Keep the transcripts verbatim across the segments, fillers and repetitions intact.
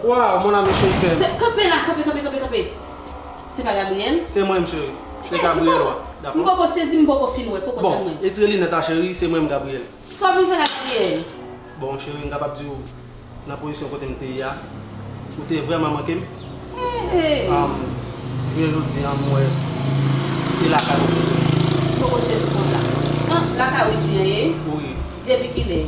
Waw, mon ami cheri, frè m. Se, kanpe la, kanpe, kanpe, kanpe, kanpe. Se pa Gabriel? Se mwen, cheri. Se Gabriel, wa. Dakò? M poko sezi, m poko fin wè, poko tann mwen. Bon, etire linèt la, cheri, se mwen, Gabriel. Sa w vin fè la, Gabriel? Bon, cheri, m kapab di w, nan pozisyon kote m te ye a, ou te vrèman manke m. Hey! Am, jounen jodi a, m wè se lakay ou. Poko sezi konsa. An, lakay ou isi an ye? Wi. Depi kilè?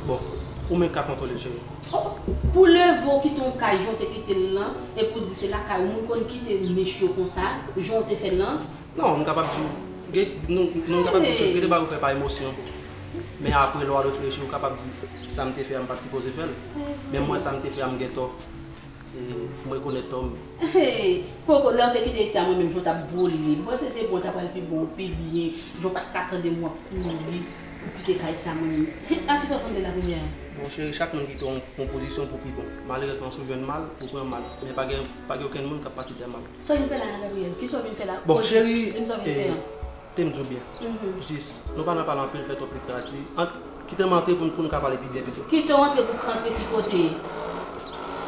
Bon, ou menm ka kontwole, cheri. Oh, pou leve w kite yon kay jan w te kite l lan, epi w di se lakay ou, moun konn kite nich yo konsa, jan w te fè l lan? Non, m kapab di w, gen, nou, nou kapab di w, gen de bagay ou fè pa emosyon. Men apre, lè w al reflechi, ou kapab di, sa m te fè a, m pa t sipoze fè l. Men mwen, sa m te fè a, m gen tò. E m rekonèt tò m. Hey, Koko, lè w te kite isi a, mwen menm, jan w t ap vole. M panse se bon, w ta pral pi bon, pi byen. Jan w pa t ka tande m, w ap kouri pou kite kay sa, mwen menm. A kisa w sanble la kounye a? Bon, cheri, chak moun kite yon, yon pozisyon pou pi bon. Malerezman, si w jwenn mal, ou pran mal. Men pa gen, pa gen okenn moun k ap pati dèyè mal. Sa w vin fè la, Gabriel? Kisa w vin fè la? Bon, cheri, di m sa w vin fè an. Te m di w byen. Mhm. Jis, nou pa nan pale anpil, fè twòp literati. Ant, kite m antre pou, pou nou ka pale pi byen pito. Kite w antre pou antre ki kote?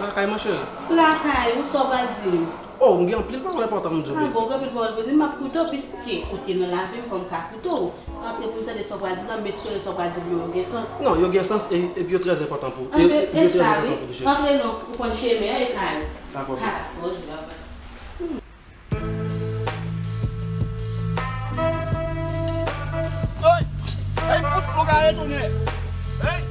Lakay mwen, cheri. Lakay ou, sa w pral di m? Oh, m gen anpil pawòl enpòtan pou m di w, baby. Ah bon, gen anpil pawòl pou di m, m ap koute w, piske ou te nan lavi m, fò m ka koute w. Antre pou m tande sa w pral di m lan, m espere sa w pral di m yo, yo gen sans. Non, yo gen sans e, epi yo trè enpòtan pou, e, e, yo trè enpòtan pou di, cheri. Antre non, ou konn chemen an, e kay ou. Dakò, baby. Ha, pòz baba. Oy! Ey, fout plougaye tounen! Ey!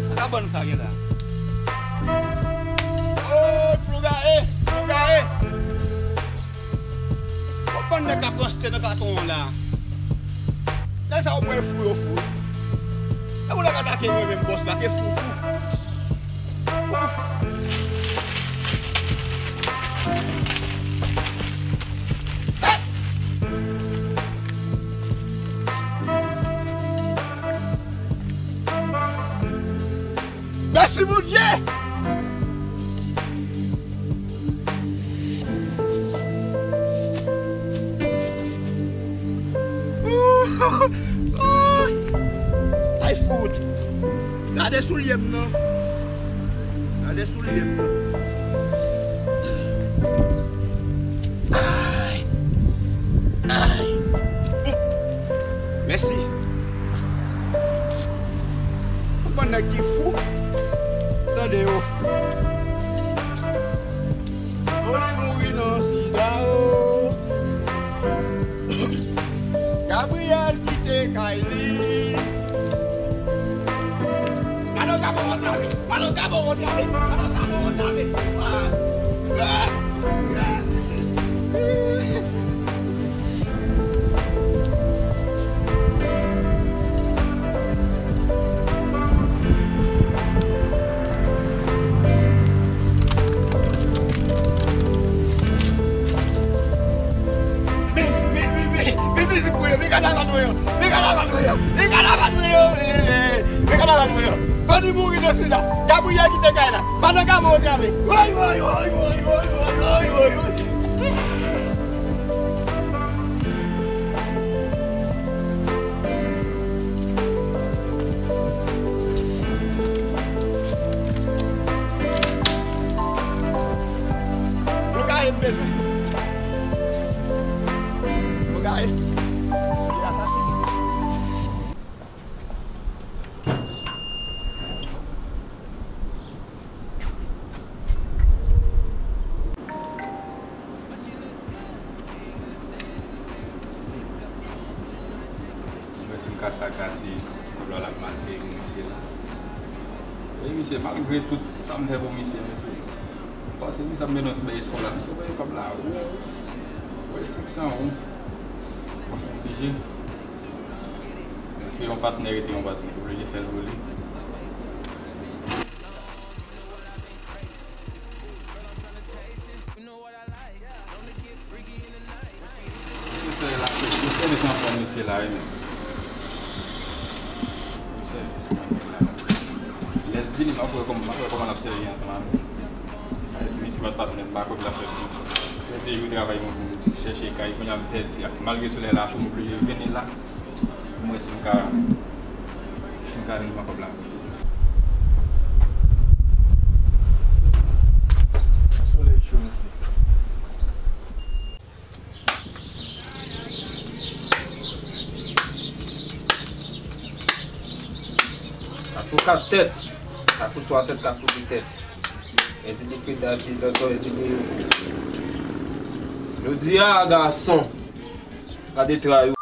Sa ka bann sa gen la? Oy, plougaye! Plougaye! Konprann nèg la pran site nan katon an la. Nèg sa yo mwen fou yo fou. E pou nèg atake mwen menm bòs la, ke fou fou. Fou fou. Mèsi Bondye! Ay fout! Gade soulye m nan! Gade soulye m nan! Ay! Ay! Mèsi! Ou konn nèg ki fou? Tande yo. Tony mouri nan sida o. Gabriel kite kay li. Malo gabo antrave. Malo gabo antrave. Malo gabo antrave. Ah. Ah. Men, men, men, men, men mizik mwen yo, men kanaval mwen yo, men kanaval mwen yo, men kanaval mwen yo, eh, eh, men kanaval mwen yo. Tony mouri nan sida, Gabriel kite kay la, madan Gabo antrave. Woy, woy, woy. Yo gaye m bezwen. Yo gaye. Sou la pase. Mwen si m ka sakati, ti kòb la l ap mal peye pou misye la. Wi, misye, malgre tout sa m fè pou misye, misye, m panse misye ap mennen yon ti bay eskò la, misye voye kòb la, wi, wi, wi, senk san, wi. Bon, oblije. Èske yon patnè rete yon patnè? Oblije fè l vole. Misye la, misye, misye an fòm, misye la, wi, men. Misye, misye an fòm la. Lè l vini, m ap wè kòman, m ap wè kòman l ap sèvi ansanm avè m. Ay, si misye pa t patnè m, m pa kwè pou l ap fè m. Pèdi jou travay mwen pou m chèche kay, kounye a m pèdi. Malgre solèy la cho, m oblije vini la. Pou m wè si m ka Gade m kapab la. Solèy cho, mesye. Kafou kat tèt, kafou twa tèt, kafou de tèt. Ezili Frida, Frida, to Ezili. Jodi a, gason, gade tray ou.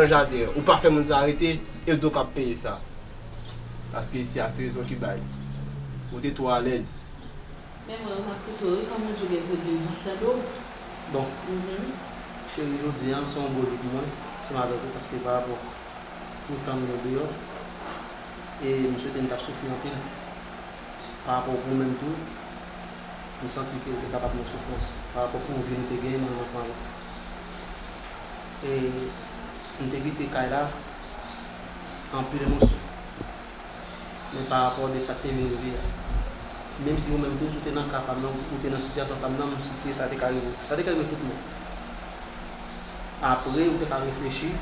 Nan jaden an, ou pa fè moun sa arete, e w k ap peye sa. Paske isi a se rezon ki bay. Ou te twò alèz. Men mwen, m ap koute w, wi, kòm ou di w gen pou di m, m ap tande w. Bon, mhm, cheri, jodi a, se yon bon jou pou mwen, ansanm avèk ou, paske pa rapò pou tan m gen deyò, e m swete m t ap soufri anpil. Pa rapò pou ou menm tou, m santi ke ou te kapab nan soufrans. Pa rapò pou vi nou te genyen, mwen menm ansanm avèk ou. E m te kite kay la, anpil emosyon. Men pa rapò de sa k te vin rive a. Menm si ou menm tou, si w te nan ka pa m nan, ou te nan sitiyasyon pa m nan, m site sa te ka rive w. Sa te ka rive tout moun. Apre, ou te ka reflechi,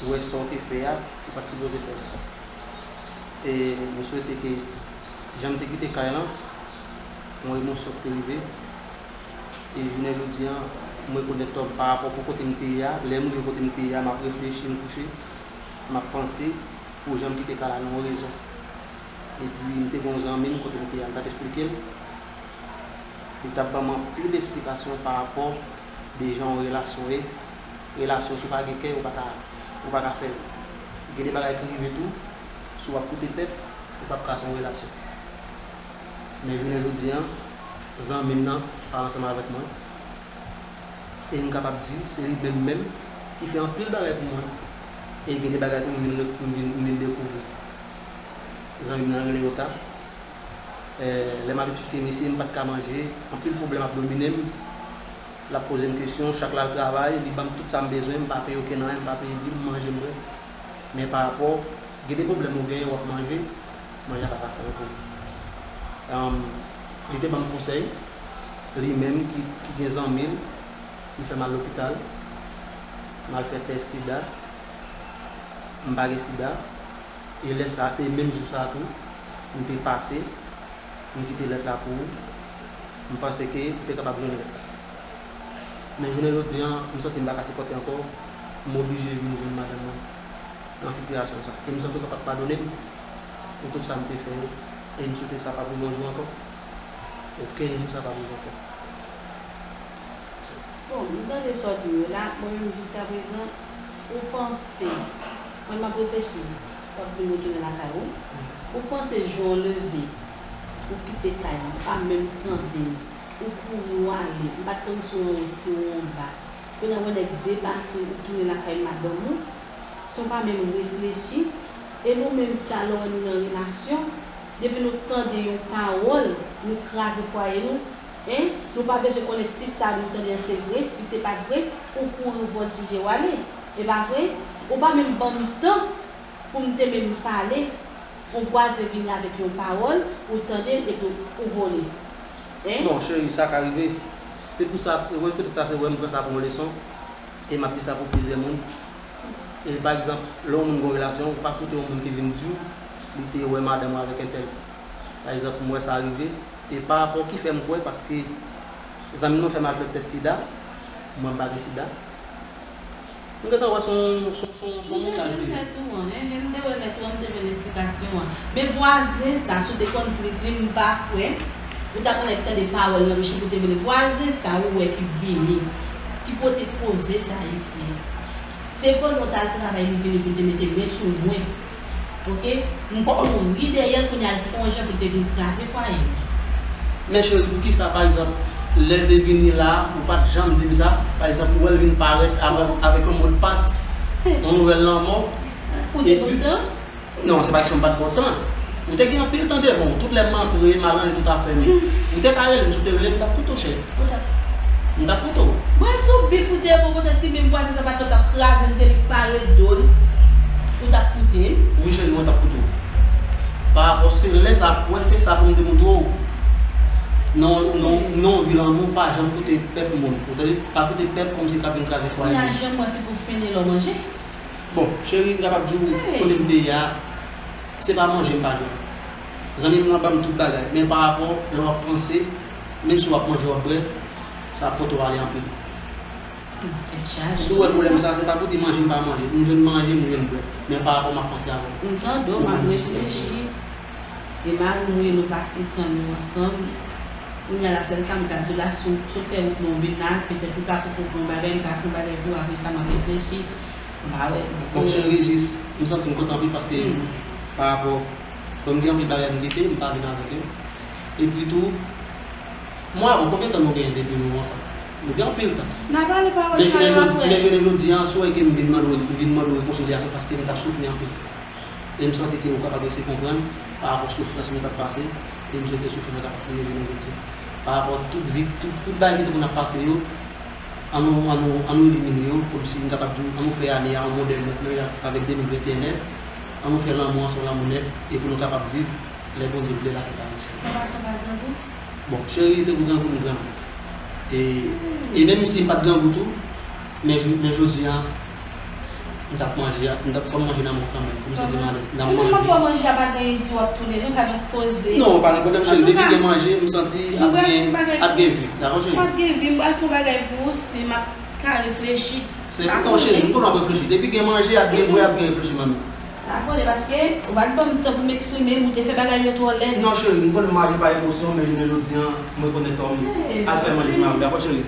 ou wè sa w te fè a, ou pa t sipoze fè l. E m swete ke jan m te kite kay lan, yon emosyon ki te rive. E jounen jodi a, m rekonèt tò m pa rapò pou kote m te ye a. Lè m rive kote m te ye a, m ap reflechi, m kouche, m ap panse pou jan m kite kay la nan yon rezon. Epi m te gen yon zanmi m kote m te ye a, m t ap esplike l. Li t ap ban m anpil esplikasyon pa rapò de jan yon relasyon ye. Relasyon, si w pa gen kè, ou pa ka, ou pa ka fè l. Gen de bagay ki rive tou, si w ap koute pèp, ou p ap ka fè yon relasyon. Men jounen jodi a, zanmi m nan pale ansanm avèk mwen. E m kapab di, se li menm menm ki fè anpil bagay pou mwen. E gen de bagay tou m vin, m vin, m vin dekouvri. Zanmi m nan rele Ota. Eh, lè m ap etidye misye, m pa t ka manje, anpil pwoblèm ap domine m. L ap poze m kesyon, chak lè l al travay, li ban m tout sa m bezwen, m pa peye okenn anyen, m pa peye bil, m manje, m bwè. Men pa rapò, gen de pwoblèm ou genyen, w ap manje, Mwen, y a pa ka fè l pou li. Em, li te ban m konsèy, li menm ki, ki gen zanmi l, li fè m al lopital, m al fè tès sida, m pa gen sida, e lè sa, se menm jou sa tou, m te pase, m kite lèt la pou ou, m panse ke ou te kapab jwenn lèt la. Men jounen jodi a, m santi m pa ka sipòte ankò, m oblije vin jwenn madanm mwen nan sitiyasyon sa. E m santi w kapab padone m pou tout sa m te fè yo. E m swete sa p ap rive yon jou ankò. Okenn jou sa p ap rive ankò. Bon, m tande sa w di m yo la, mwen menm jiskaprezan, ou panse, mwen m ap reflechi, w ap di m ou tounen lakay ou, ou panse jou w leve, ou kite kay ou, ou pa menm tande m, ou kouri, ou ale, m pa t konn si w anwo, si w anba. Kounye a, wè nèg debake, ou tounen lakay madanm ou, san w pa menm reflechi. E nou menm sa, lè w wè nou nan relasyon, depi nou tande yon pawòl, nou kraze fwaye nou, en, nou pa bezwen konnen si sa nou tande an se vre, si se pa t vre, ou kouri vòltije w ale. E pa vre? Ou pa menm ban m tan pou m te menm pale, yon vwazen vini avèk yon pawòl, ou tande l epi ou vole. En? Non, cheri, sa ka rive. Se pou sa, e wè, petèt sa se wè m pran sa pou yon leson. E m ap di sa pou plizyè moun. E pa egzanp, lè yon moun gen yon relasyon, ou pa koute yon moun ki vin di w li te wè madanm ou avèk entèl. Pa egzanp, m wè sa rive. E pa rapò ki fè m kwè, paske zanmi m nan fè m al fè tès sida, mwen m pa gen sida. M gentan wè se yon, se yon, se yon, se yon montaj li ye. Lè tou an, en, lè m te wè lè tou an, m te jwenn esplikasyon an. Men vwazen sa, si w te konn trik li, m pa kwè ou ta konn tande pawòl nan bouch li pou te vini. Vwazen sa ou wè ki vini, ki pote koze sa isi. Se pandan w t al travay li vini pou l te mete men sou mwen. Oke? M kouri dèyè l, kounye a l fè yon jan pou l te vin kraze fwaye m. Men cheri, poukisa, pa egzanp, lè l te vini la, ou pa t janm di m sa? Pa egzanp, ou wè l vin parèt avè-, avèk yon modpas, yon nouvèl lanmò. Ou te kontan? Non, se pa kesyon m pa t kontan. Ou te gen anpil tan devan w. Tout lè m antre, m al ranje tout afè m. Ou te ka rele m, si w te rele m, m t ap koute w, cheri. Ou t ap. M t ap koute w. Mwen sou bif ou te ye pou kote si menm vwazen sa pa t la, t ap kraze m, se li k pare do l. Ou t ap koute m? Wi, cheri, mwen t ap koute w. Pa rapò se lè sa, wè se sa pou m te montre w. Non, non, non, vi lanmou, pa janm koute pèp moun. Ou tande? Pa koute pèp kòmsi k ap vin kraze fwaye moun. Kounye a, jan mwen figi w fini lè w manje. Bon, cheri, m kapab di w kote m te ye a, se pa manje m pa jwenn. Zanmi m nan ban m tout bagay, men pa rapò lè w ap panse, menm si w ap manje, w ap bwè, sa ap pote w ale anpil. Tèt chaje. Si w wè pwoblèm sa, se pa pou di manje m pa manje. M jwenn manje, m jwenn bwè. Men pa rapò m ap panse avè w. M tande w, m ap reflechi. E mari m, wi, nou pase tan nou ansanm. Kounye a la, sèl sa m ka di w la, si w, si w fè wout nou vin la, petèt ou ka poko pran yon bagay, m ka fè yon bagay pou w, apre sa, m ap reflechi. M pa wè. Bon, cheri, jis, m santi m kontan anpil paske pa rapò, bon, m gen anpil bagay m kite, m pa vin avèk yo. Epi tou, mwen avè w, konbyen tan nou genyen depi nou ansanm? Nou gen anpil tan. N a pale pawòl sa yo apre. Men jounen jodi a, si w wè ke m vin mande w, m vin mande w rekonsilyasyon paske m t ap soufri anpil. E m santi ke ou kapab eseye konprann pa rapò soufrans mwen t ap pase, e m swete soufrans mwen kapab fini jounen jodi a. Pa rapò tout vi, tout, tout bagay ki te konn ap pase yo, ann nou, ann nou, ann nou elimine yo, kòmsi m kapab di w, ann nou fè ane a yon modèl nèf, menm jan avèk de mil venteyen nèf, ann nou fè lanmou an se yon lanmou nèf, e pou nou kapab viv lè Bondye vle la se pa nou. Sa pa, sa pa grangou? Bon, cheri, te pou grangou, m grangou. E, e menm si m pa t grangou tou, men jou-, men jodi a, m t ap manje, m t ap fò m manje nan men w kanmenm, pou m santi m alèz. Nan men w manje. Manje a pa gen di w ap tounen, nou ka nou poze. Non, pa gen pwoblèm, cheri. Depi gen manje, m santi ap gen, ap gen vi. Dakò, cheri? M ap gen vi, m pral fè yon bagay pou ou, si m ap ka reflechi. Se, non, cheri, m konnen w ap reflechi. Depi gen manje, ap gen bwè, ap gen reflechi, manmi. Dakò, paske ou pa t ban m tan pou m eksprime m, ou te fè bagay yo twò lèd. Non, cheri, m konnen m aji pa emosyon, men jounen jodi a, m rekonèt tò m. Al fè manje pou mari w, dakò, cheri?